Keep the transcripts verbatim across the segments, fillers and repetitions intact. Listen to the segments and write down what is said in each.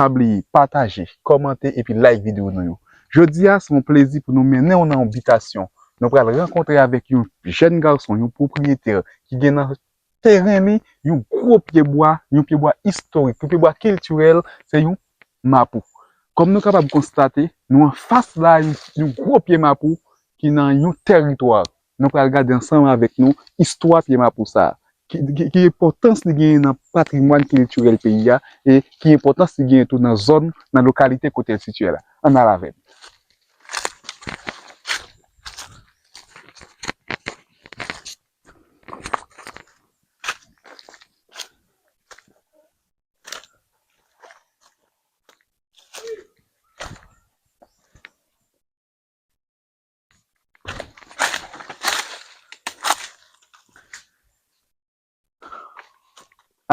Pa bliye pataje, kòmante epi like videyo nou yo. Jodi a, se yon plezi pou nou mennen w nan yon bitasyon. Nou pral rankontre avèk yon jèn gason, yon pwopriyetè ki gen nan teren li yon gwo pyebwa, yon pyebwa istorik, yon pyebwa kiltirèl, se yon mapou. Kòm nou kapab konstate, nou anfas la yon, yon gwo pye mapou ki nan yon tèritwa. Nou pral gade ansanm avèk nou istwa pye mapou sa a. Ki, ki, ki enpòtans li genyen nan patrimwàn kiltirèl peyi a e ki enpòtans li genyen tou nan zòn, nan lokalite kote l sitiye la. Ann al avè m.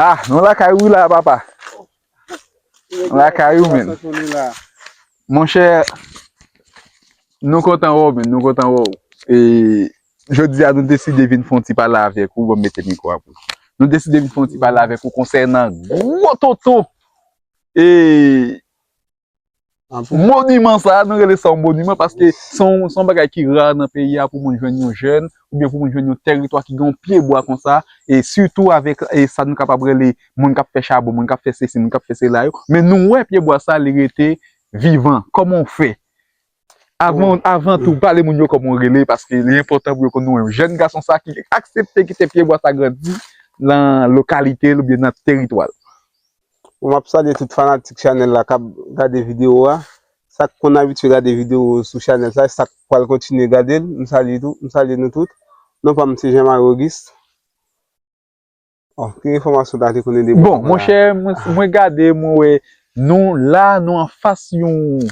Ah, nou lakay ou la, papa. Nou lakay ou, menm. Monchè, nou kontan wè w, menm, nou kontan wè w. E jodi a, nou deside vin fè yon ti pale avèk ou, ban m mete mikwo a pou ou. Nou deside vin fè yon ti pale avèk ou konsènan gwo tonton. E Moniman sa a, nou rele sa yon moniman paske se yon, se yon bagay ki ra nan peyi a pou moun jwenn yon jèn, oubyen pou moun jwenn yon tèritwa ki gen yon pyebwa konsa, e sitou avèk, e sa nou kapab rele moun k ap fè chabon, moun k ap fè sesi, moun k ap fè sela yo. Men nou wè pyebwa sa, li rete vivan. Kòman w fè? Avan, avan tou, pale moun yo kòman w rele, paske li enpòtan pou yo konn nou menm. Jèn gason sa ki aksepte kite pyebwa sa grandi nan lokalite l oubyen nan tèritwa l. Bon, m ap salye tout fanatik chanèl la k ap gade videyo a. Sa k konn abitye gade videyo sou chanèl sa, e sa k pral kontinye gade l, m salye tou, m salye nou tout. Non pa m se Jean Marie Auguste. Oh, ki enfòmasyon ta te konnen de Bon, monchè, mwen, mwen gade, mwen wè nou la, nou anfas yon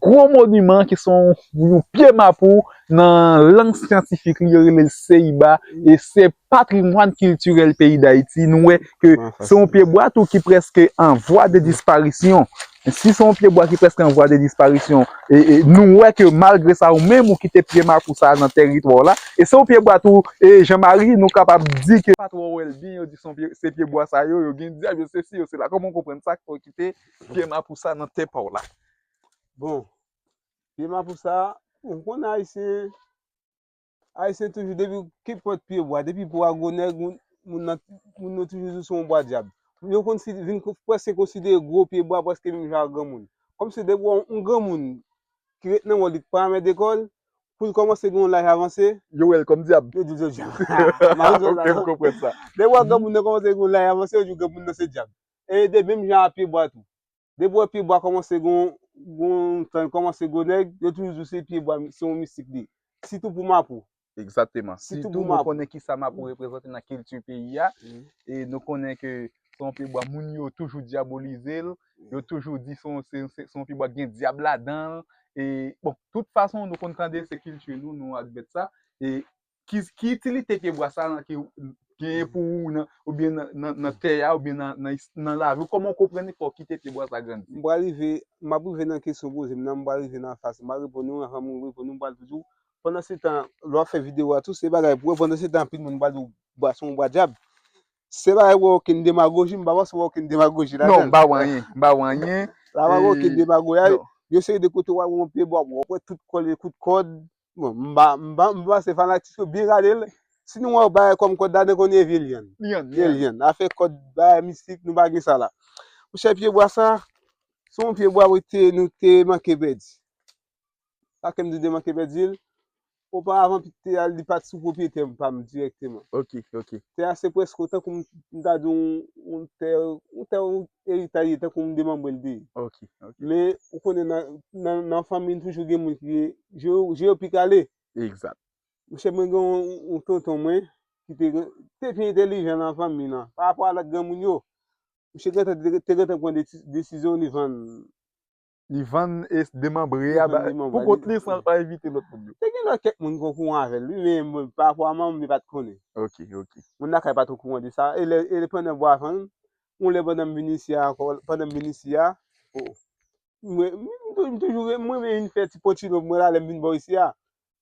gwo moniman ki se yon, yon pye mapou nan lang syantifik li, yo rele l seyiba, e se patrimwàn kiltirèl peyi Dayiti. Nou wè ke se yon pyebwa tou ki prèske an vwa de disparisyon. Si se yon pyebwa ki prèske an vwa de disparisyon, e, e nou wè ke malgre sa, ou menm ou kite pye mapou sa a nan tèritwa w la, e se yon pyebwa tou, e Jean Marie, nou kapab di ke pa twò wè l byen, yo di se yon pye, se pyebwa sa yo, yo gen dyab, yo sesi, yo sela. Kòman w konprann sa, ke w kite pye mapou sa nan tè pa w la? Bon, pye mapou sa, ou konnen Ayisyen, Ayisyen toujou, depi kenpòt pye bwa, depi bwa gwo nèg, moun, moun nan, moun yo toujou di w se yon bwa dyab. Yo konn si, vin ko- prèske konsidere gwo pye bwa prèske menm jan ak granmoun. Kòmsi depi w wè yon granmoun ki ret nan wòl li k pa renmen dekòl, pou l kòmanse gen yon laj avanse, yo wè l kòm dyab. Yo di l se dyab. Ok, m konprann sa. Depi w wè granmoun nan kòmanse gen yon laj avanse, yo di w granmoun nan se dyab. E de menm jan a pye bwa tou. Depi w wè pye bwa kòmanse gon, gon tan l kòmanse gwo nèg, yo toujou di w se pye bwa, se yon mistik li. Sitou pou mapou. Egzakteman. Sitou nou konnen kisa mapou reprezante nan kilti peyi a. E nou konnen ke se yon pye bwa moun yo toujou dyabolize l. Yo toujou di se yon, se, se, se yon pye bwa gen dyab ladan l. E, bon, tout fason nou konn tande se kilti nou, nou ak bèt sa. E ki, ki itilite pye bwa sa a ki genyen pou ou nan, oubyen nan, nan, nan tè a, oubyen nan, nan, nan lavi w? Kòman w konprann li fè w kite pye bwa sa a grandi? M pral rive, m ap rive nan kesyon w poze m nan, m pral rive nan faz, m pral reponn ou, anvan m reponn ou, m pral toujou. Pandansetan, lè w ap fè videyo a tou, se bagay pou wè, pandansetan, anpil moun pral di w bwa se yon bwa dyab. Se bagay wè okenn demagoji, m pa panse wè okenn demagoji ladan l. Non, m pa wè anyen, m pa wè anyen. La pa gen okenn demagoji. Yo seri de kote w al wè yon pye bwa, w ap wè tout kòl, kout kòd. Bon, m pa, m pa, m pa se fanatik yo byen gade l. Si nou wè yon bagay kòm kòd ladan, konnen vye lyann. Vye lyann. Afè kòd, bagay mistik, nou pa gen sa la. Monchè, pye bwa sa, se yon pye bwa wi te, nou te manke pèdi. Sa ke m di w te manke pèdi l. Oparavan, pye a, li pa t sou pwopriyete pa m dirèkteman. Ok, ok. Tè a se prèske tankou m, m ta di w yon, yon tè, yon tè, yon eritaj li, tankou m demanbre l de. Ok, ok. Men, ou konnen nan, nan, nan fanmi, toujou gen moun ki je, je yo pi kale. Egzat. Monchè, mwen gen yon, yon tonton mwen ki te, te byen entèlijan nan fanmi nan. Pa rapò a lòt granmoun yo, misye gentan, te, te gentan pran desi-, desizyon li vann. Li vann e demanbre a pou kont li san l pa envite lòt moun yo. Te gen lòt kèk moun ki okouran avè l, wi, men mwen, pa rapò a manman m, li pa t konnen. Ok, ok. Moun lakay pa t okouran de sa. E lè, e lè pandan bwa vann, yon lè pandan m vin isi a ankò, pandan m vin isi a, o, mwen, m, m toujou, mwen renmen vin fè ti ponchino mwen la lè m vin bò isi a.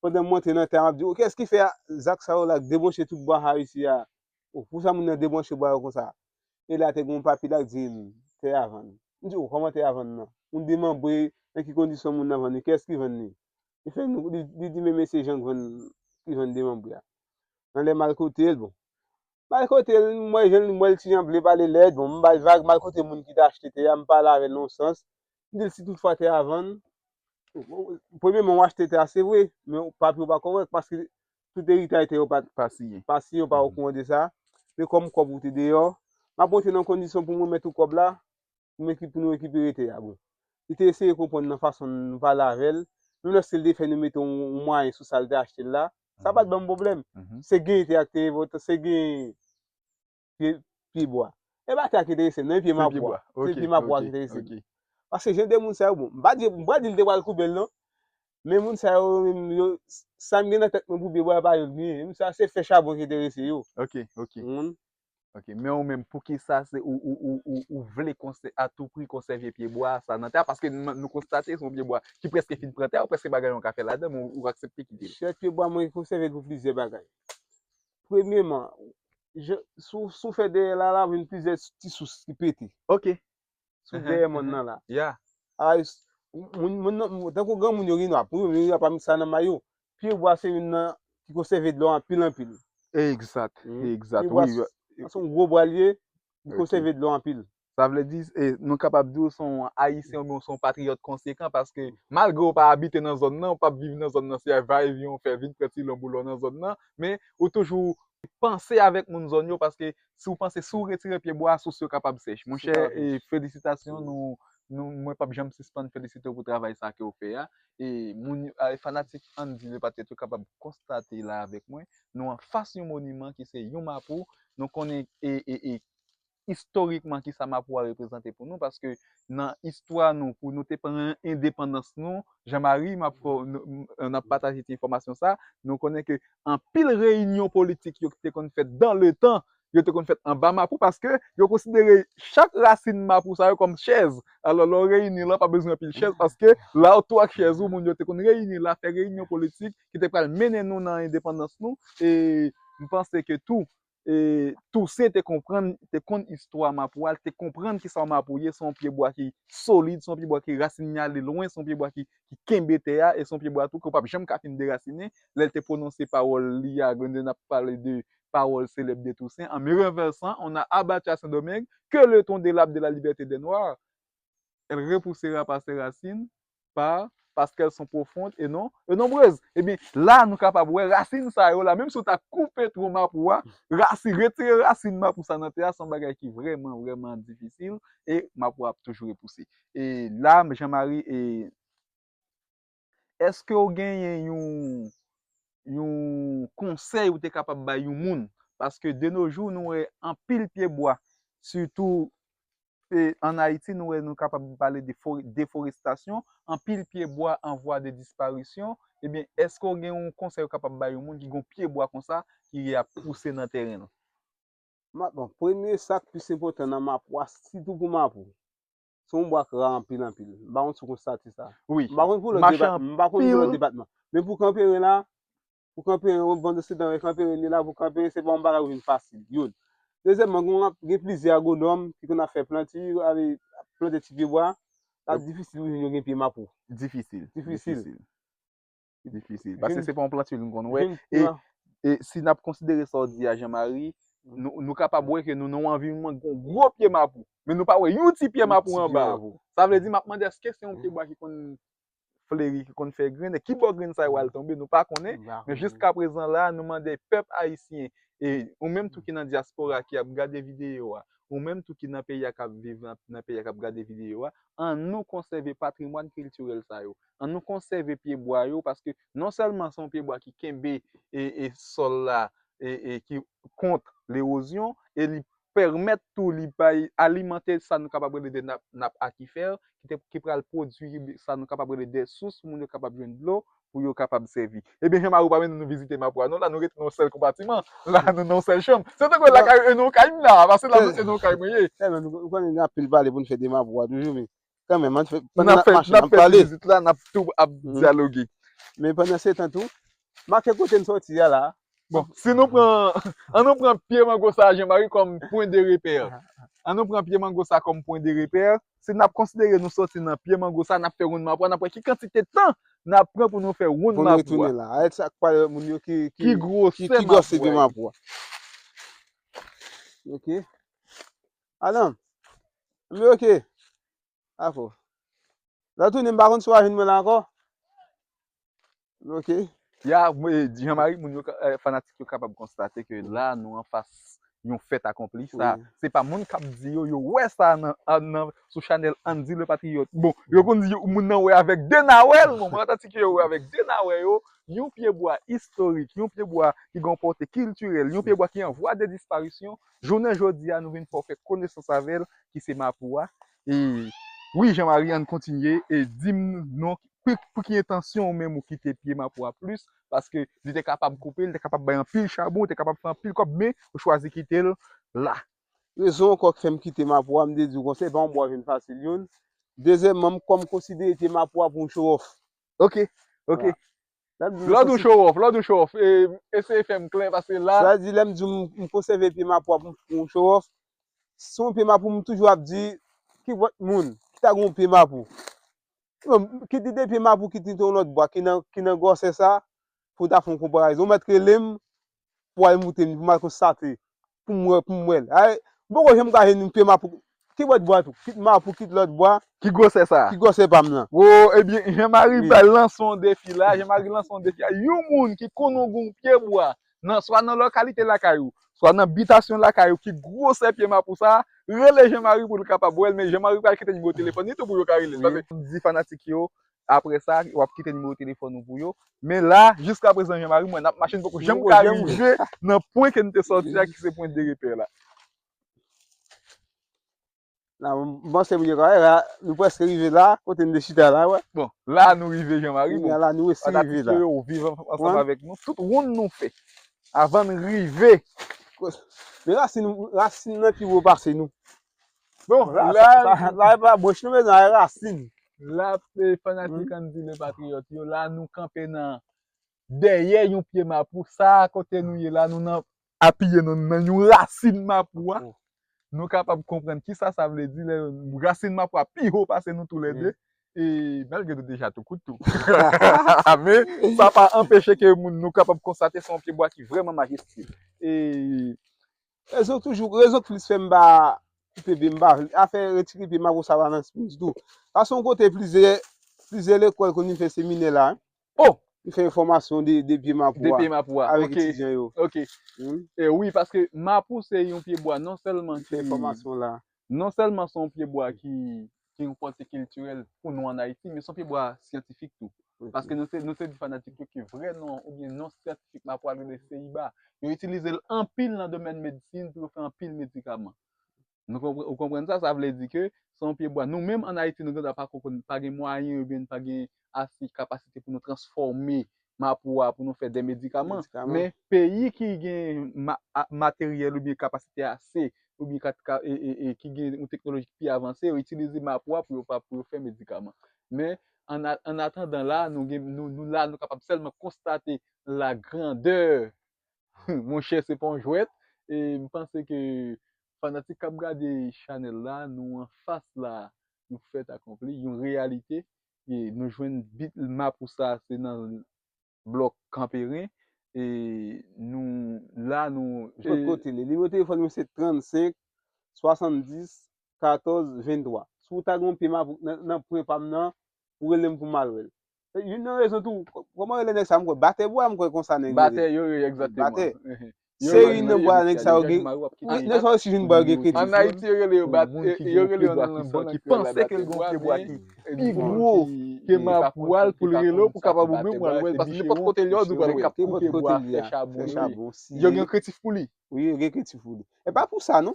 Pandan m antre nan tè a, m ap di, o, kiyès ki fè zak sa yo la k debranche tout bwa sa yo isi a? O, pou sa moun nan debranche bwa yo konsa? E la te gen yon papi la k di m, tè a vann. M di, "O, kòman tè a vann nan?" Moun demanbre, nan ki kondisyon moun nan vann li, kiyès ki vann li? Li fè nou, li, li di, "Men, men se Jean k vann, ki vann demanbre a." Nan lè m al kote l, bon. M al kote l, m wè jan l, m wè l ti jan vle pale lèd, bon, m ba l vag, m al kote moun ki te achte tè a, m pale avè l nan yon sans. M di l, "Si toutfwa tè a vann, premyèman, w achte tè a, se vre, men papye w pa kòrèk, paske tout eritay tè yo pa t, pa siyen, yo pa okouran de sa. Men kòm kòb ou te deyò, m ap montre nan kondisyon pou m remèt ou kòb la, pou m ekipe, pou nou rekipere tè a." Bon, li te eseye konprann nan fason nou pale avè l, menm lòske l te fè nou mete yon, yon mwayen sou sa l te achte l la, sa pa t ban m pwoblèm. Se genyen tè a ki te revolte, se genyen pye, pye bwa. E pa tè a ki enterese m, nan pye mapou a. Se pye mapou a ki enterese m. Paske jan de moun sa yo, bon, m pa di, m pa di l te pral koube l, non. Men moun sa yo, menm yo, sa m gen nan tèt mwen pou pye bwa, pa yo l gen. Moun sa yo, se fè chabon ki enterese yo. Ok, ok. Ou konprann? Ok, men ou menm, poukisa se ou, ou, ou, ou, ou vle konsè-, a tou pri konsève pye bwa sa nan tè a? Paske n-, nou konstate se yon pye bwa ki prèske fin pran tè a, ou prèske pa gen yon ka fè ladan, men ou, ou aksepte kite l. Chèf pye bwa, mwen konsève l pou plizyè bagay. Premyèman, je, si w, si w fè dèyè la, la vin plizyè ti sous ki pete. Ok. Sous dèyè mòn nan la. Ya. A, s-, moun, moun nan, tankou granmoun yo gen dwa, pou yo, yo gen dwa pa met sa nan may yo. Pye bwa se youn nan ki konsève dlo anpil, anpil. Egzat, egzat, wi. Pye bwa se, se yon gwo bwa l ye, li konsève dlo anpil. Sa vle di, e, nou kapab di w se yon Ayisyen oubyen w se yon patriyòt konsekan, paske malgre w pa abite nan zòn nan, w p ap viv nan zòn nan, se va e vyen w fè vin pran ti lonbou lò nan zòn nan, men ou toujou panse avèk moun zòn yo, paske si w panse, si w retire pye bwa a, sous yo kapab sèch. Monchè, e, felisitasyon, nou, nou, mwen p ap janm sispann felisite w pou travay sa ke w fè a. E moun, e, fanatik Andy Le Patriote yo kapab konstate la avèk mwen, nou anfas yon moniman ki se yon mapou. Nou konnen, e, e, e, istorikman kisa mapou a reprezante pou nou, paske nan istwa nou, pou nou te pran endepandans nou, Jean Marie, m ap fè w, n-, n-, n ap pataje ti enfòmasyon sa, nou konnen ke anpil reyinyon politik yo ki te konn fèt dan le tan, yo te konn fèt anba mapou, paske yo konsidere chak rasin mapou sa yo kòm chèz. Alò, lè w reyini la, pa bezwen anpil chèz, paske la w tou ak chèz ou, moun yo te konn reyini la, fè reyinyon politik ki te pral mennen nou nan endepandans nou. E m panse ke tou, e, Tousen te konprann, te konn istwa mapou a, te konprann kisa yon mapou ye, se yon pye bwa ki solid, se yon pye bwa ki rasin li ale lwen, se yon pye bwa ki, ki kenbe tè a, e se yon pye bwa tou ke w p ap janm ka fin derasinen. Lè l te pwononse pawòl li a, lè n ap pale de pawòl selèb de Tousen, en me renversant, on a abattu à Saint-Domingue que le tronc de l'arbre de la liberté des Noirs, elle repoussera par ses racines, par, parce qu'elles sont profondes et non, et nombreuses. Ebyen, la, nou kapab wè rasin sa yo la, menm si w ta koupe twon mapou a, rasin, retire rasin mapou sa nan tè a, se yon bagay ki vrèman, vrèman difisil, e mapou a ap toujou repouse. E la, Jean Marie, e, èske w genyen yon, yon konsèy ou te kapab bay yon moun? Paske de nos jours, nou wè anpil pye bwa, sitou, e, ann Ayiti, nou wè nou kapab pale de fore-, deforestasyon, anpil pye bwa an vwa de disparisyon. Ebyen, èske w gen yon konsèy ou kapab bay yon moun ki gen yon pye bwa konsa, ki ap pouse nan tèren l? Ma-, bon, premye sa k plis enpòtan nan mapou a, sitou pou mapou, se yon bwa k ra anpil, anpil. M pa konn si w konstate sa. Wi. M pa konn pou lòt depa-, m pa konn pou lòt depatman. Men pou Kanperen la, pou Kanperen, pandan se tan Kanperen ye la, pou Kanperen, se pa yon bagay ki vin fasil. Youn. Dezyèmman, gen, gen plizyè agwonòm ki konn ap fè planti, ale plante ti pye bwa, la difisil pou jwenn yo gen pye mapou. Difisil. Difisil. Difisil. Paske se pa yon planti nou konn wè. E, e si n ap konsidere sa w di a, Jean Marie, nou, nou kapab wè ke nou nan yon anviwònman ki gen gwo pye mapou. Men nou pa wè yon ti pye mapou anba l. Sa vle di, m ap mande, èske se yon pye bwa ki konn fleri, ki konn fè grenn, e ki bò grenn sa yo al tonbe, nou pa konnen. Men jiskaprezan la, nou mande pèp ayisyen, e ou menm tou ki nan dyaspora, ki ap gade videyo a, ou menm tou ki nan peyi a, k ap viv nan, nan peyi a, k ap gade videyo a, ann nou konsève patrimwàn kiltirèl sa yo. Ann nou konsève pye bwa yo, paske non sèlman se yon pye bwa ki kenbe, e, e sòl la, e, e ki kont lewozyon, e li pèmèt tou li bay, alimante sa nou kapab rele de nap, nap akifè, ki te, ki pral pwodui sa nou kapab rele de sous pou moun yo kapab jwenn dlo, pou yo kapab sèvi. Ebyen, Jean Marie, ou pa mennen nou vizite mapou a non, la nou rete nan yon sèl konpatiman, la nou nan yon sèl chanm. Se tankou lakay, e nan yon kay m la, paske la nou se nan yon kay mwen ye. Tèlman nou, nou konnen gen anpil pale pou n fè de mapou a toujou, men kanmenm, ann fè, pandan n ap mache, n ap pale. N ap fè ti vizit la, n ap tou ap dyaloge. Men pandan se tan tou, make kote n sòti a la, Bon, si nou pran, an nou pran pye mango sa, Jean-Marie, kòm pwen de repè. An nou pran pye mango sa kòm pwen de repè. Si n ap konsidere nou soti nan pye mango sa, n ap fè wonn mapou a, n ap wè ki kantite tan n ap pran pou nou fè wonn mapou a. Pou nou retounen la. Avèk sa k pale moun yo ki, ki, ki gwosè ki, ki gwosè pye mapou a. Ok. Alan. M di ok. Dakò. Lè w tounen, m pa konn si w a jwenn mwen la ankò. Ok. Ya, mwen, Jean-Marie, moun yo, ka- eh, fanatik yo kapab konstate ke la, nou anfas yon fèt akonpli. Sa, wi, se pa moun k ap di yo, yo wè sa nan, an- nan, sou chanèl Andy le Patriote. Bon, yo konn di yo, moun nan wè avèk de nawè l, bon, fanatik yo wè avèk de nawè yo, yon pyebwa istorik, yon pyebwa ki gen yon pòte kiltirèl, yon pyebwa ki an vwa de disparisyon. Jounen jodi a, nou vin fè w fè konesans avè l, ki se mapou a. E wi, Jean-Marie, ann kontinye e di m non, pou, pou ki entansyon ou menm ou kite pye mapou a plis, paske li te kapab koupe, li te kapab bay anpil chabon, li te kapab fè anpil kòb, men ou chwazi kite l la. Rezon ankò k fè m kite mapou a, m te di w konsa, e pa yon bwa w jwenn fasil youn. Dezyèmman, m kòm konsidere pye mapou a pou yon show off. Ok, ok. Vwala. Lè w di show off, lè w di show off, e, eseye fè m klè, paske la. Sa di, lè m di m, m konsève pye mapou a pou, pou yon show off, se yon pye mapou, m toujou ap di, ki pòt moun, ki ta gen yon pye mapou. Bon, kit li de pye mapou, kit li te yon lòt bwa, ki nan, ki nan gwosè sa, pou ta fè yon konparezon. Ou mèt rele m, pou al moute m, pou m al konstate, pou m wè, pou m wè l. Ay, m poko janm ka jwenn yon pye mapou, ki pòt bwa tou, kit mapou, kit lòt bwa. Ki gwosè sa? Ki gwosè pa m nan. Wo, ebyen, Jean-Marie pral lanse yon defi la, Jean-Marie lanse yon defi la. Yon moun ki konnen w gen yon pye bwa, nan, swa nan lokalite lakay ou, swa nan bitasyon lakay ou, ki gwosè pye mapou sa, rele Jean-Marie pou l kapab wè l, men Jean-Marie pral kite nimewo telefòn li tou pou yo ka rele l. Paske m di fanatik yo, apre sa, w ap kite nimewo telefòn ou pou yo. Men la, jiska prezan, Jean-Marie, mwen, n ap mache, n poko janm ka rive nan pwen ke n te sòti a, ki se pwen de repè la. La, m panse moun yo ka wè, la, nou prèske rive la, kote n te chita la, wè. Bon, la nou rive, Jean-Marie, bon. Kounye a la, nou resi rive la. Fanatik yo, yo viv ansanm avèk nou. Tout wonn nou fè avan n rive. Men rasin, rasin nan pi wo pase nou. Bon, la, la, la, e pa branch nou bezwen, e rasin. La, e fanatik Andy le Patriyòt yo, la, nou kanpe nan dèyè yon pye mapou. Sa, kote nou ye la, nou nan apiye nou nan yon rasin mapou a. Nou kapab konprann kisa sa vle di lè rasin mapou a pi wo pase nou toulède. E malgre nou deja tou kout tou. Men sa pa anpeche ke moun nou kapab konstate se yon pyebwa ki vrèman majestik. E rezon toujou, rezon k plis fè m pa koupe pye m, pa afè retire pye mapou sa pa nan espri ditou. Sa se yon kote plizyè, plizyè lekòl konn vin fè seminè la. Oh! Li fè fòmasyon de, de pye mapou a. De pye mapou a, avèk etidyan yo. Ok. E wi, paske mapou se yon pyebwa non sèlman ki fè fòmasyon la. Non sèlman se yon pyebwa ki, ki yon pòte kiltirèl pou nou ann Ayiti, men se yon pyebwa syantifik tou. Paske nou te, nou te di fanatik yo ke vrè non oubyen non syantifik mapou a rele seyiba. Yo itilize l anpil nan domèn medsin pou yo fè anpil medikaman. Nou konpr-, ou konprann sa? Sa vle di ke se yon pyebwa. Nou menm ann Ayiti, nou gen dwa pa konprann, pa gen mwayen oubyen pa gen ase kapasite pou nou transfòme mapou a pou nou fè de medikaman. Men peyi ki gen ma-, a-, materyèl oubyen kapasite ase, oubyen ka, ka, e, e, e, ki gen yon teknoloji ki pi avanse, yo itilize mapou a pou yo pa, pou yo fè medikaman. Men an a-, an atandan la, nou gen, nou, nou la, nou kapab sèlman konstate la grandeur. Monchè, se pa yon jwèt. E m panse ke fanatik k ap gade chanèl la, nou anfas la, yon fèt akonpli, yon reyalite. E nou jwenn bit mapou sa, se nan blòk Kanperen. E nou, la, nou, e kote l ye? Nimewo telefòn mwen se trannsenk, swasanndis, katòz, venntwa. Si w ta gen yon pye mapou nan, nan pwen pa m nan, ou rele m pou m al wè l. E youn nan rezon tou, kòman rele nèg sa, m kwè batè bwa, m kwè konsa nèg rele. Batè, yo, yo, egzakteman. Batè. Se youn nan bwa nèg sa yo gen. Nèg sa yo si jwenn bwa yo gen kretye. Ann Ayiti, yo rele yo batè, yo rele yo nan lang ki panse ke l gen yon pye bwa ki pi gwo ke mapou a l pou l rele w pou kapab ou menm w al wè l, paske nenpòt kote l ye, w di w pral wè l. Nenpòt kote l ye, fè chabon, siye. Yo gen kretif pou li. Wi, yo gen kretif pou li. E pa pou sa, non.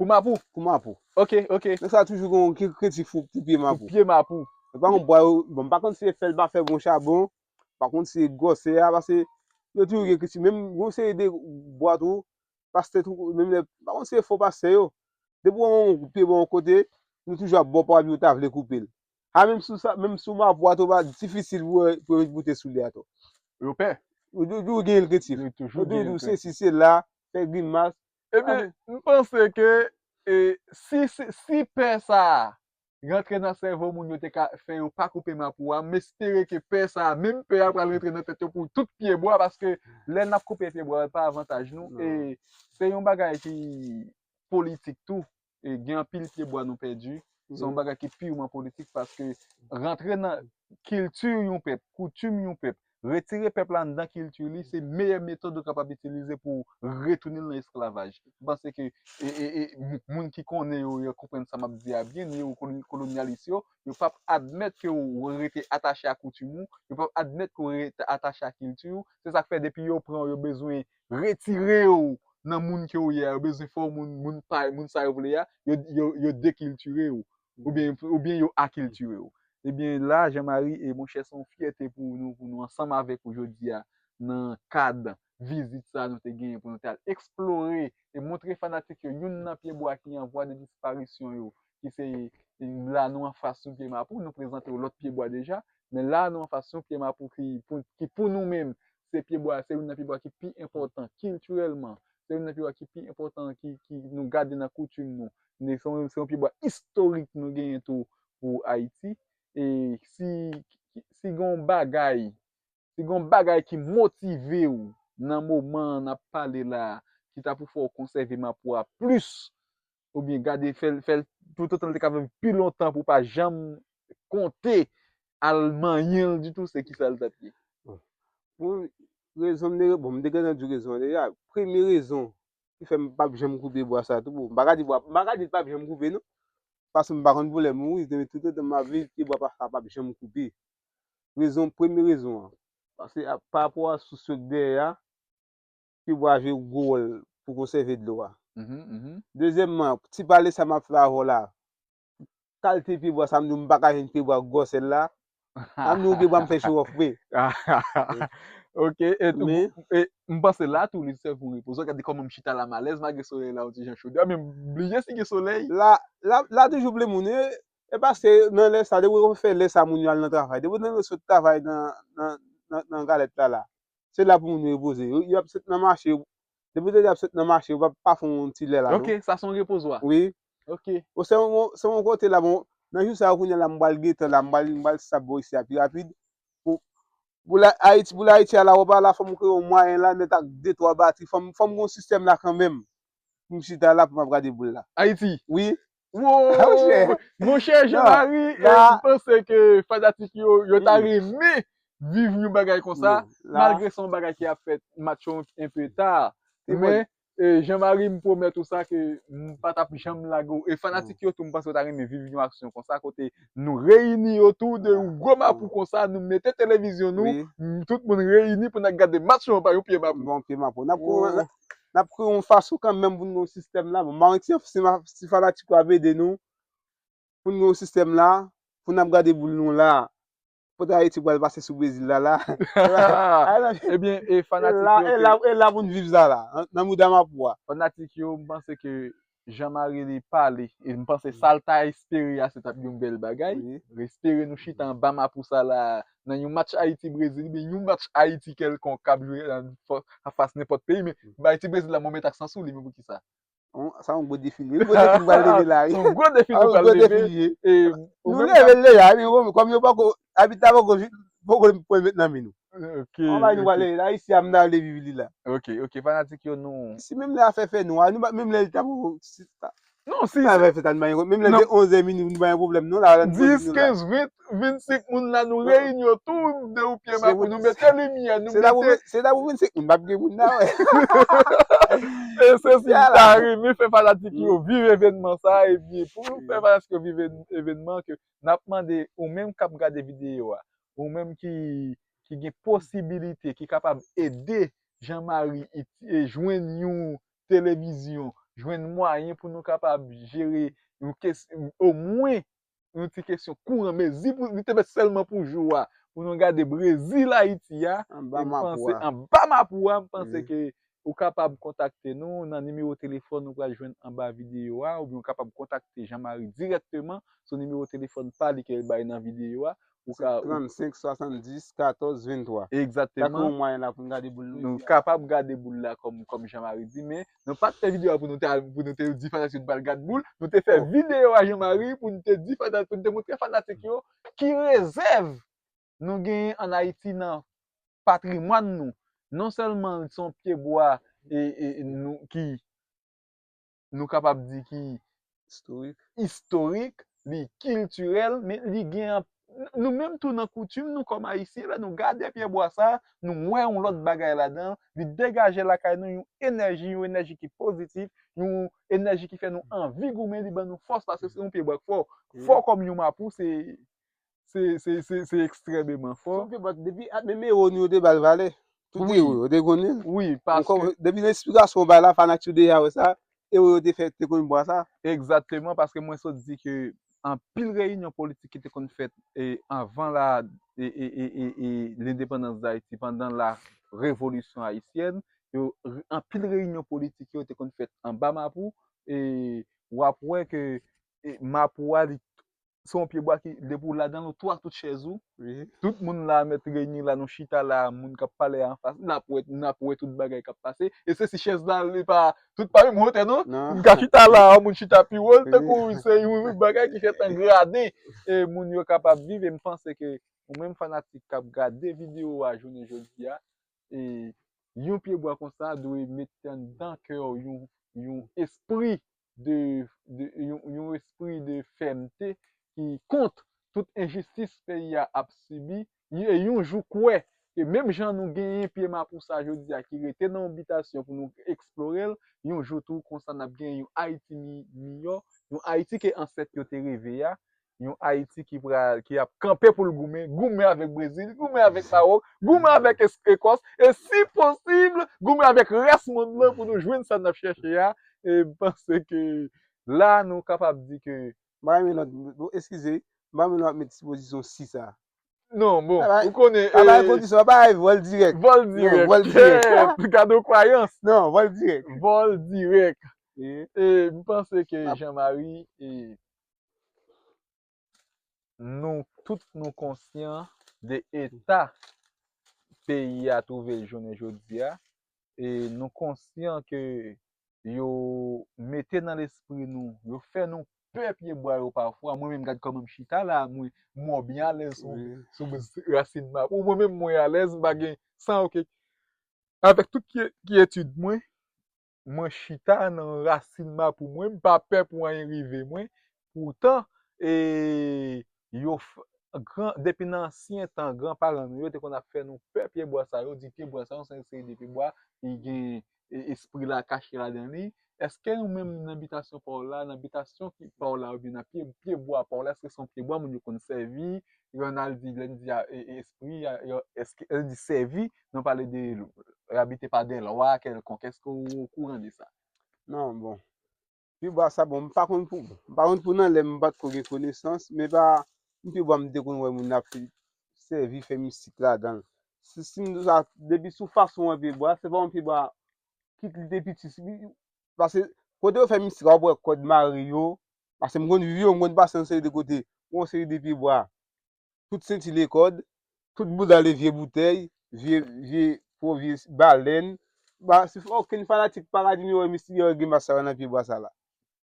Pou mapou? Pou mapou. Ok, ok. Nèg sa toujou gen yon kre-, kretif pou, pou pye mapou. Pou pye mapou. E pa yon bwa yo, bon, m pa konn si e fè l pa fè bon chabon, m pa konn si e gwosè a, paske yo toujou gen kretif. Menm yon seri de bwa tou, pastè tou, menm lè, m pa konn si e fo pastè yo. Depi w wè yon pye bò yon kote, nou toujou ap ba w pawòl pou yo ta vle koupe l. A, menm sou sa, menm sou mapou a tou, pa difisil pou, pou yo boute sou li atò. Yo pè. Yo toujou gen yon krentif. Yo toujou gen yon krentif. Yo toujou se si se la, fè grimas. Ebyen, m panse ke e, si, si, si pè sa a rantre nan sèvo moun, yo te ka fè yo pa koupe mapou a, m espere ke pè sa a, menm pè a pral rantre nan tèt yo pou tout pyebwa, paske lè n ap koupe pyebwa, pa avantaj nou. E se yon bagay ki politik tou. E gen anpil pyebwa nou pèdi. Se yon bagay ki piman politik paske rantre nan kilti yon pèp, koutim yon pèp, retire pèp la anndan kilti li, se meyè metòd ou kapab itilize pou retounen l nan esklavaj. M panse ke e, e, e, moun ki konnen yo, yo konprann sa m ap di a byen, newokolonyalis yo, yo p ap admèt ke w rete atache a koutim ou, yo p ap admèt ke w rete atache a kilti w. Se sa k fè depi yo pran w, yo bezwen retire w nan moun ke w ye a, yo bezwen fè w moun, moun pa, moun sa yo vle a, yo, yo, yo dekiltire w, oubyen, oubyen yo akiltire w. Ebyen la, Jean Marie, e monchè, se yon fyète pou nou, pou nou ansanm avèk ou jodi a, nan kad vizit sa a nou te genyen pou nou te al eksplore e montre fanatik yo youn nan pyebwa ki an vwa de disparisyon yo, ki se la nou anfas sou pye mapou, nou prezante w lòt pyebwa deja, men la nou anfas yon pye mapou ki pou, ki pou nou menm, se pyebwa, se youn nan pyebwa ki pi enpòtan kiltirèlman, se youn nan pyebwa ki pi enpòtan ki, ki nou gade nan koutim nou. Se yon, se yon pyebwa istorik nou genyen tou pou Ayiti. E si, si gen yon bagay, si gen yon bagay ki motive w nan moman n ap pale la, ki ta pou fè w konsève mapou a plis, oubyen gade, fè l, fè l toutotan l te ka viv pi lontan pou w pa janm konte al manyen l ditou, se kisa l t ap ye? Bon, rezon m te, bon, m te gentan di w rezon an deja. Premye rezon ki fè m p ap janm koupe bwa sa tou, bon, m pa ka di bwa, m pa ka di l p ap janm koupe non. Paske m pa konn pou lè m mouri, men toutotan m ap viv, pyebwa sa p ap janm koupe. Rezon, premye rezon an, paske parapò a sous yo k dèyè a, pyebwa jwe gwo wòl pou konsève dlo a. Dezyèmman, ti pale sa m ap fè avè w la, kalite pyebwa sa m di w m pa ka jwenn pyebwa gwosè l la, sa m di w pyebwa m fè show off vre. Ok, e tou, e m panse la tou li sèvi pou repoze w. Gade kòman m chita la m alèz malgre solèy la yon ti jan chode. Men m bliye si gen solèy. La, la, la toujou ple moun, e, e paske nan lè sa, depi w fè lè sa moun yo al nan travay, depi w nan sot travay nan, nan, nan, nan galèt la la, se la pou moun yo repoze. Yo, y ap sot nan mache, depi w te di y ap sot nan mache, yo p ap pa fè yon ti lè la non. Ok, sa se yon repozwa. Wi. Ok. Bon, se yon, se yon kote la, bon, nan jou sa yo kounye a la m pral gentan la, m pral, m pral stab bò isi a pi rapid. Pou, pou la, Ayiti, pou la Ayiti a la, w ap la, fò m kreye yon mwayen la, mèt ak de twa batri, fò m, fò m gen yon sistèm la kanmenm. Pou m chita la, pou m ap gade boul la. Ayiti? Wi. Wo! Monchè Jean Marie, e m panse ke fanatik yo, yo ta renmen viv yon bagay konsa, malgre se yon bagay ki ap fèt match yo enpe ta. Men, e, Jean Marie, m pwomèt ou sa ke m pa t ap janm lage w. E fanatik yo tou, m panse yo ta renmen viv yon aksyon konsa, kote nou reyini otou de yon gwo mapou konsa, nou mete televizyon nou, tout moun reyini pou n ap gade match yo anba yon pye mapou. Bon, pye mapou. N ap N ap kreye yon fason kanmenm pou n gen yon sistèm la. Bon, m pa wè si, si fanatik yo ap ede nou pou n gen yon sistèm la, pou n ap gade boul nou la. Kote Ayiti pral pase sou Brezil la la. Ebyen, e fanatik yo, e la, e la pou n viv sa la, nan mouda mapou a. Fanatik yo, m panse ke Jean Marie li pale, e m panse sa l ta espere a se t ap yon bèl bagay. Espere nou chita anba mapou sa la nan yon match Ayiti Brezil, oubyen yon match Ayiti kèlkonk k ap jwe an fas nenpòt peyi, men Ayiti Brezil la mwen met aksan sou li, men poukisa? Sa yon gwo defi li wi, gwo defi nou pral leve la wi. Sa yon gwo defi nou pral leve. Nou leve l deja wi, kòm yo poko, abit la poko, poko pran met nan men nou. Ok. Yon bagay nou pral leve la, isi a m ta vle viv li la. Ok, ok, fanatik yo nou. Si menm lè afè fè nwa, nou pa, menm lè li ta poko, si ta. Non, si. Sa fè fè ta nou pa gen, menm lè se onzè minit, nou pa gen pwoblèm non la. Dis, kenz, ven, vennsenk moun la, nou reyini yo tou de yon pye mapou, nou mete limyè, nou mete. Se ta pou vennsenk moun, p ap gen moun la wè. E se si m ta renmen fè fanatik yo viv evènman sa, ebyen pou nou fè fanatik yo viv evènman, ke n ap mande ou menm k ap gade videyo a, ou menm ki, ki gen posibilite, ki kapab ede Jean Marie jwenn yon televizyon, jwenn mwayen pou nou kapab jere yon kes, omwen yon ti kesyon kouran mezi pou li te mèt sèlman pou jou a, pou nou gade Brezil Ayiti a, e m panse anba mapou a, m panse ke ou kapab kontakte nou nan nimewo telefòn ou pral jwenn anba videyo a, oubyen ou kapab kontakte Jean Marie dirèkteman sou nimewo telefòn pa li ke l bay nan videyo a. Ou ka, ou trann senk, swasanndis, katòz, venntwa. Sa Egzakteman. Yon mwayen la pou n gade boul nou. Nou kapab gade boul la kòm, kòm Jean Marie di, men nou pa t fè videyo a pou nou te, pou nou te di fanatik yo pa al gade boul. Nou te fè videyo a Jean Marie pou nou te di fanatik, pou nou te montre fanatik yo ki rezèv nou genyen ann Ayiti nan patrimwàn nou. Non sèlman se yon pyebwa e, e, nou, ki, nou kapab di ki Istorik. istorik, li kiltirèl, men li gen an-, nou menm tou nan koutim nou kòm Ayisyen, lè nou gade pyebwa sa, nou wè yon lòt bagay ladan, li degaje lakay nou yon enèji, yon enèji ki pozitif, yon enèji ki fè nou anvi goumen, li ban nou fòs paske se yon pyebwa k fò. Fò kòm yon mapou, se, se, se, se, se ekstrèmeman fò. Depi menm ewo nou yo te ba l valè. Tout ewo yo te konnen. Wi, paske Depi nan esplikasyon w bay la, fanatik yo deja wè sa. Ewo yo te fè, te konn bwa sa. Egzakteman, paske mwen sot di ke anpil reyinyon politik ki te konn fèt e, anvan la e, e, e, e, e lendepandans Dayiti, pandan la revolisyon ayisyèn, yo, anpil reyinyon politik yo te konn fèt anba mapou, e w ap wè ke e, mapou a, li se yon pyebwa ki, depi w ladan l, ou tou ak tout chèz ou. Tout moun la mèt reyini la, nou chita la, moun k ap pale a anfas, n ap wè, n ap wè tout bagay k ap pase. E se si chèz la, li pa, tout pa menm wotè non. M ka chita la, yon moun chita pi wo l, tankou se yon bagay ki fèt an graden. E moun yo kapab viv, e m panse ke ou menm fanatik k ap gade videyo a jounen jodi a, e yon pyebwa konsa dwe mete anndan kè w yon, yon espri de, de yon, yon espri de fèmte ki kont tout enjistis peyi a ap sibi, e yon jou kwè ke menm jan nou genyen pye mapou sa jodi a ki rete nan yon bitasyon pou nou eksplore l, yon jou tou konsa n ap genyen yon Ayiti mi-, miyò, yon Ayiti ke ansèt yo te reve a, yon Ayiti ki pral, ki ap kanpe pou l goumen, goumen avèk Brezil, goumen avèk Mawòk, goumen avèk Es-, Ekòs, e si posib, goumen avèk rès mond lan pou nou jwenn sa n ap chèche a. E m panse ke la nou kapab di ke M pa renmen lòt, bon, eskize, m pa renmen lòt met sipozisyon si sa. Non, bon, ou konnen, pa bay kondisyon, pa bay vòl dirèk. Vòl dirèk. Vòl dirèk. Gade yon kwayans. Non, vòl dirèk. Vòl dirèk. E m panse ke Jean Marie, e nou tout nou konsyan de eta peyi a twouve l jounen jodi a, e nou konsyan ke yo mete nan lespri nou, yo fè nou pè pyebwa yo pafwa. Mwen menm, gad kòman m chita la, mwen, mwen byen alèz sou, sou rasin mapou. Mwen menm, mwen alèz, m pa gen san okenn. Avèk tout ki, ki etid mwen, mwen chita nan rasin mapou mwen, m pa pè pou anyen rive mwen. Poutan, e, yo f-, gran, depi nan ansyen tan, gran paran nou yo te konn ap fè nou pè pyebwa sa yo, di pyebwa sa yo se yon seri de pyebwa ki gen e, espri la kache ladan li. Èske nou menm nan bitasyon pa w la, nan bitasyon ki pa w la, oubyen nan pye, pyebwa pa w la, èske se yon pyebwa moun yo konn sèvi? Yo ann al di, lè n di a, e, e, espri, a, yo, èske, lè n di sèvi, nou pale de abite pa de lwa kèlkonk. Èske w okouran de sa? Non, bon. Pyebwa sa, bon, m pa konn pou, m pa konn pou nan lè m pa t ko gen konesans, men pa, m pyebwa m te konn wè moun ap sèvi fè mistik ladan l. Si, si m di w sa, depi sou fason w wè pyebwa, se pa yon pyebwa kit li te piti. Paske kote yo fè mistik, w ap wè kòd mare yo. Paske m konn viv yo, m konn pase yon seri de kote, yon seri de pyebwa. Tout senti li kòd, tout bouda li vye boutèy, vye, vye, gwo vye balèn. Ba, si okenn fanatik pa ka di m yo wè mistik, yo wè grimas sa yo nan pyebwa sa la.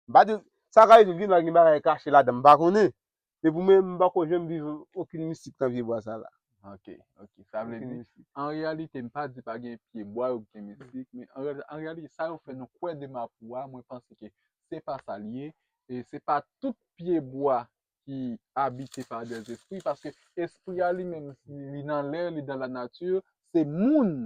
M pa di, sa ka rive, gen dwa gen bagay kache ladan, m pa konnen. Men pou mwen, m pa ko janm viv okenn mistik nan pyebwa sa la. Ok, ok. Sa vle di, an reyalite, m pa di pa gen pyebwa yo gen mistik, men an reyalite, sa yo fè nou kwè de mapou a, mwen panse ke se pa sa l ye, e se pa tout pyebwa ki abite pa dèzespri, paske espri a li menm, li nan lè, li dan lanati, se moun,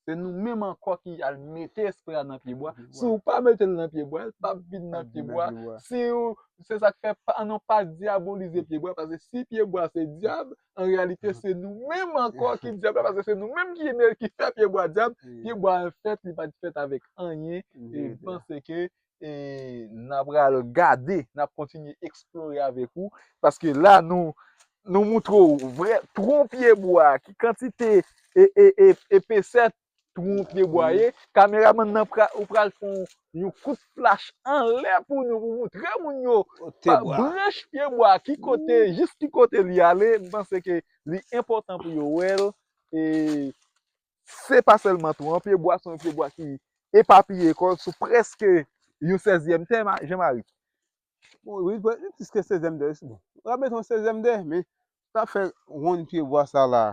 se nou menm ankò ki al mete espri a nan pyebwa. Si w pa mete l nan pyebwa, l p ap vin nan pyebwa. Si w, se sa k fè pa, ann pa dyabolize pyebwa, paske si pyebwa se dyab, an reyalite se nou menm ankò ki dyab la, paske se nou menm ki ene-, ki fè pyebwa dyab. Pyebwa an fèt, li pa t fèt avèk anyen. E m panse ke e n ap pral gade, n ap kontinye eksplore avèk ou, paske la nou, nou moutre w vrè twon pyebwa, ki kantite e, e, e, epesè twou yon pyebwa ye. Kameramann nan pra, ou pral fè yon, yon kout flach anlè pou nou, pou moutre moun yo branch pyebwa, ki kote, jis ki kote li ale. M panse ke li enpòtan pou yo wè l. E se pa sèlman twou an, pyebwa se yon pyebwa ki epapiye kò l sou prèske yon sèzyèm tè, Jean Marie. Bon, wi, wi, plis ke sèzyèm tè, bon. N ap mete yon sèzyèm tè, men sa fè wonn pyebwa sa la.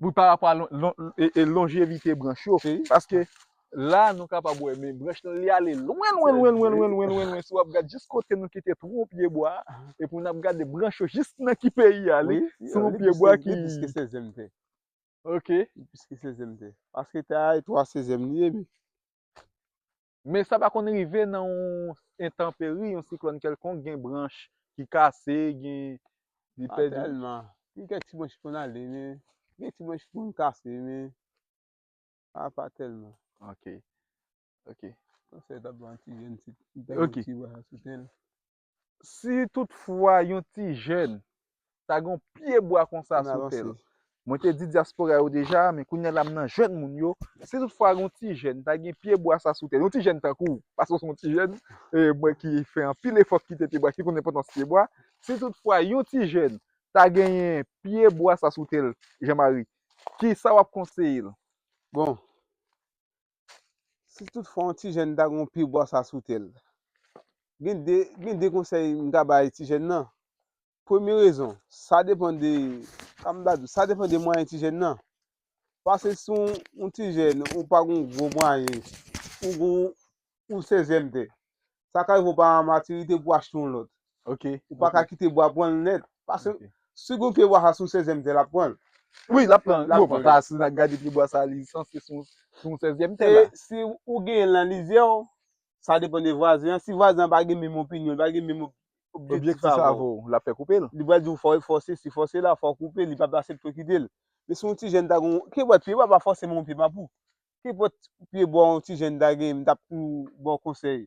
Wi, pa rapò a lon, lon, e, e lonjevite branch yo. Paske la, nou kapab wè, men branch lan, li ale lwen, lwen, lwen, lwen, lwen, lwen, lwen, lwen. Si w ap gade jis kote nou kite twou pyebwa a, epi n ap gade branch yo jis nan ki peyi ale, se yon pyebwa ki plis ke sèzyèm tè. Ok. Li plis ke sèzyèm tè. Paske tè a e twa sèzyèm li ye, men. Men sa pa konn rive nan yon entanperi, yon siklòn kèlkonk, gen branch ki kase, gen, li pèdi. Pa tèlman. Gen kèk ti branch ki konn ale, men gen ti branch ki konn kase, men pa, pa tèlman. Ok. Ok. Konsèy ta ban ti jèn ti, ta ban ti bwa sou tè l. Si toutfwa yon ti jèn ta gen yon pyebwa konsa sou tè l, mwen te di dyaspora yo deja, men kounye a la m nan jèn moun yo, si toutfwa yon ti jèn ta gen pyebwa sa sou tè l, yon ti jèn tankou w, paske w se yon ti jèn, e mwen ki fè anpil efò kite pyebwa, ki konn enpòtans pyebwa, si toutfwa yon ti jèn ta genyen pyebwa sa sou tè l, Jean Marie, kisa w ap konseye l? Bon, si toutfwa yon ti jèn ta gen yon pyebwa sa sou tè l, gen de, gen de konsèy m ka bay ti jèn nan. Premye rezon, sa depann de, sa m ta di w, sa depann de mwayen ti jèn nan. Paske si yon, yon ti jèn, ou pa gen yon gwo mwayen, ou gen yon, yon sèzyèm tè, sa ka rive w pa an matirite pou w achte yon lòt. Ok. Ou pa ka kite bwa pran l nèt. Paske si gen pyebwa sa sou sèzyèm tè, l ap pran l. Wi, l ap pran. L ap pran. Bon, sa, si n ap gade pyebwa sa, li sanse sou, sou sèzyèm tè la. E si ou genyen l nan lizyè w, sa depann de vwazen an. Si vwazen an pa gen menm opinyon, li pa gen menm ob-, objektif avè w, l ap fè koupe l. Li pral di w fò, fò sesi, fò sela, fò koupe, li p ap aksepte w kite l. Men si yon ti jèn ta gen, kenpòt pyebwa pa fòseman yon pyebwa pou. Kenpòt pyebwa yon ti jèn ta gen, m t ap tou ba w konsèy.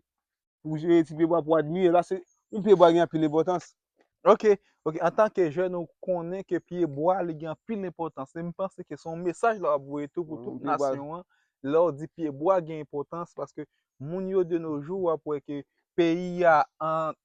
Pou jere ti pyebwa, pou admire l, paske yon pyebwa gen anpil enpòtans. Ok, ok. Antanke jèn, ou konnen ke pyebwa, li gen anpil enpòtans. E m panse ke se yon mesaj la w ap voye tou pou tout nasyon an. Lè w di pyebwa gen enpòtans, paske moun yo de nos jours, w ap wè ke peyi a an,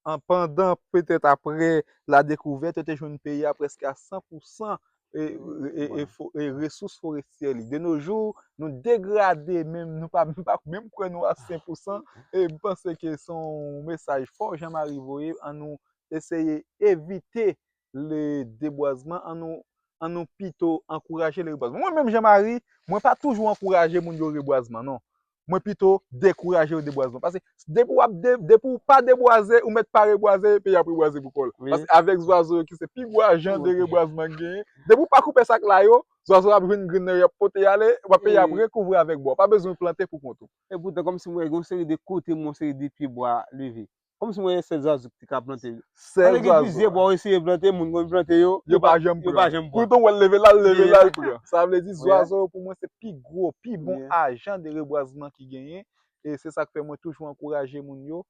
an pandan, petèt apre la découverte, yo te jwenn peyi a prèske a san pou san e, e, e, e fo-, e resous forestyè li. De nos jours, nou degrade menm, nou pa, nou pa menm kwè nou a sen pou san, e m panse ke se yon mesaj fò Jean Marie voye, ann nou eseye evite le debwazman, ann nou, ann nou pito ankouraje le rebwazman. Mwen menm, Jean Marie, mwen pa toujou ankouraje moun yo rebwazman, non. Mwen pito dekouraje yo debwazman. Paske depi w ap de-, depi w pa debwaze, ou mèt pa rebwaze, peyi a ap rebwaze pou kò l. Paske avèk zwazo yo ki se pi gwo ajan de rebwazman k genyen, depi w pa koupe sak la yo, zwazo ap jwenn grenn nan yo, y ap pote y ale, w ap, peyi a ap rekouvri avèk bwa. W pa bezwen plante pou kont ou. E poutan, kòmsi m wè gen yon seri de kote, m wè yon seri de pyebwa leve. Kòmsi m wè sèl zwazo ki te ka plante. Sèl zwazo. Gen plizyè bò, eseye plante, moun konn plante yo, yo pa janm pran. Yo pa janm pran. Poutan w wè l leve la, l leve la, l pran. Sa vle di zwazo yo pou mwen se pi gwo, pi bon ajan de rebwazman ki genyen. E se sa k fè mwen toujou ankouraje moun yo.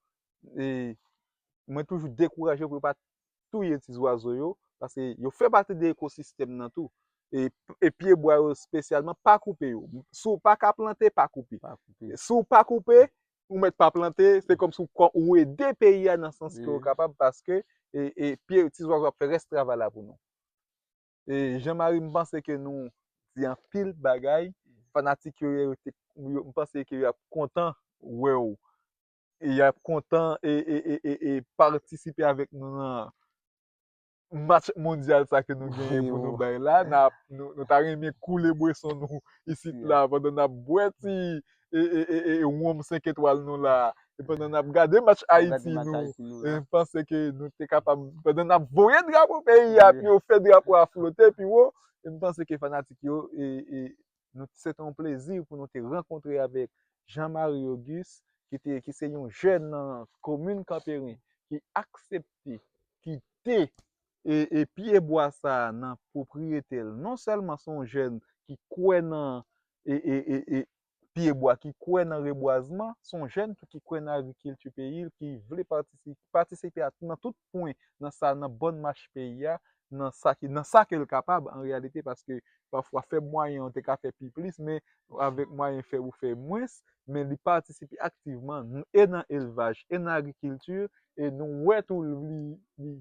E mwen toujou dekouraje yo pou yo pa touye ti zwazo yo, paske yo fè pati de ekosistèm nan tou. E, e pyebwa yo espesyalman, pa koupe yo. Si w pa ka plante, pa koupe. Pa koupe. Si w pa koupe, ou mèt pa plante, se kòmsi w, ou ede peyi a nan sans ke w kapab, paske, e, e pye, ti zwazo ap fè rès travay la pou nou. E Jean Marie, m panse ke nou di anpil bagay. Fanatik yo, yo te, yo, m panse ke y ap kontan wè w. E y ap kontan e, e, e, e, e patisipe avèk nou nan match mondyal sa ke nou genyen pou nou bay la. N ap, nou, nou ta renmen koule bweson nou isit la pandan n ap bwè ti, e, e, e, e, e, wonm senk etwal nou la. E pandan n ap gade match Ayiti nou, e m panse ke nou te kapab, pandan n ap voye drapo peyi a, pi yo fè drapo a flote pi wo, e m panse ke fanatik yo, e, e, nou, se te yon plezi pou nou te rankontre avèk Jean Marie Auguste, ki te, ki se yon jèn nan komin Kanperen, ki aksepte kite, e, e pyebwa sa a nan pwopriyete l. Non sèlman se yon jèn ki kwè nan, e, e, e, e pyebwa, ki kwè nan rebwazman, se yon jèn tou ki kwè nan agrikilti peyi l, ki vle patisi-, patisipe a, nan tout pwen nan sa, nan bòn mach peyi a, nan sa ki, nan sa ke l kapab an reyalite, paske pafwa fèb mwayen ou te ka fè pi plis, men avèk mwayen fèb ou fè mwens, men li patisipe aktivman e nan elvaj, e nan agrikilti, e nou wè tou li, li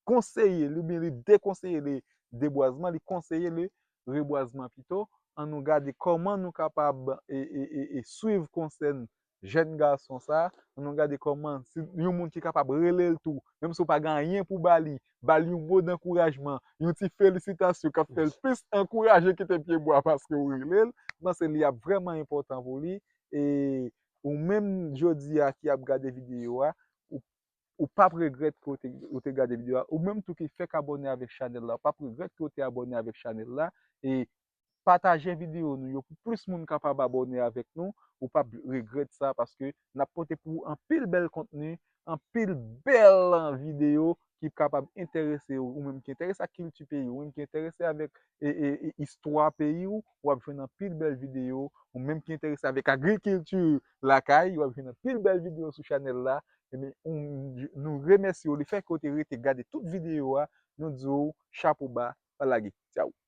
konseye, li, oubyen li dekonseye le debwazman, li konseye le rebwazman pito. An nou gade kòman nou kapab e, e, e, e swiv konsèy jèn gason sa, an nou gade kòman si yon moun ki kapab rele l tou, menm si w pa gen anyen pou ba li, ba l yon mo dankourajman, yon ti felisitasyon k ap fè l plis ankouraje kite pye bwa paske w rele l. M panse li ap vrèman enpòtan pou li. E ou menm jodi a ki ap gade videyo a, ou, ou p ap regrèt ke w te, ou te gade videyo a. Ou menm tou ki fèk abòne avèk chanèl la, ou p ap regrèt ke w te abòne avèk chanèl la. E pataje videyo nou yo pou plis moun kapab abòne avèk nou. Ou p ap regrèt sa paske n ap pote pou ou anpil bèl kontni, anpil bèl videyo ki kapab enterese w, ou menm ki enterese ak kilti peyi w, ou menm ki enterese avèk e, e, e, istwa peyi w, w ap jwenn anpil bèl videyo, ou menm ki enterese avèk agrikilti lakay, w ap jwenn anpil bèl videyo sou chanèl la. Ebyen, nou remèsye w lefètke w te rete gade tout videyo a, nou di w chapo ba, pa lage. Tchao.